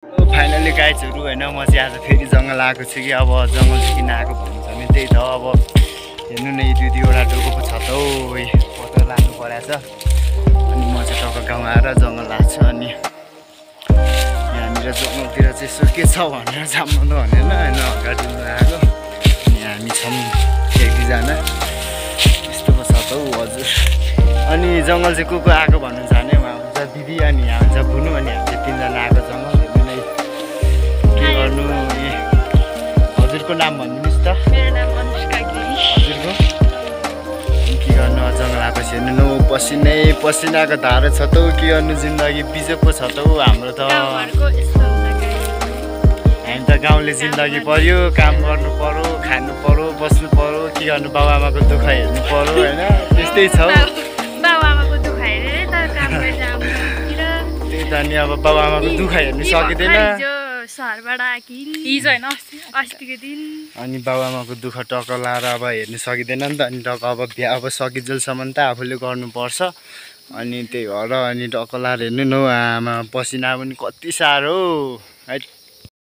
finally गाइजहरू होइन म चाहिँ आज फेरि जङ्गल आएको छु कि अब जङ्गल चाहिँ किन आएको भन्नु भने त्यही त अब हेर्नु न यी दुईवटा डोको छ त हौ फोटो लानु परेको छ अनि म चाहिँ टक्क गाउँ आएर जङ्गल लाग्छु अनि यहाँनिर जङ्गलतिर चाहिँ यसो के छ भनेर जान्नु भनेर होइन अगाडि आएको अनि हामी छौँ एक दुईजना यस्तो पो छ त हौ हजुर अनि जङ्गल चाहिँ को आएको भन्नु छ भने उहाँ हुन्छ दिदी अनि यहाँ हुन्छ बुनु अनि हामी चाहिँ तिनजना आएको जङ्गल गर्नु हजुरको नाम भनिदिनुहोस् त मेरो नाम अनुष्का गिरी हजुरको के गर्नु जङ्गल आएपछि हेर्नु न पसिनाको धारो छ त के गर्नु जिन्दगी बिजोको छ त हाम्रो त हामी त गाउँले जिन्दगी पर्यो काम गर्नु पर्यो खानु पर्यो बस्नु पर्यो के गर्नु बाबुआमाको दुःख हेर्नु पर्यो होइन त्यस्तै छ बाबुआमाको दुःख हेरेर त काम गरेर त्यही त नि अब बाबुआमाको दुःख हेर्नु सकिँदैन सहरबाट हिजो होइन अस्तिको दिन अनि बाबुआमाको दुःख टक्क लाएर अब हेर्नु सकिँदैन नि त अनि टक्क अब बिहा अब सकिन्जेलसम्म त आफूले गर्नुपर्छ अनि त्यही भएर अनि टक्क लाएर हेर्नु न आमा पसिना पनि कति साह्रो है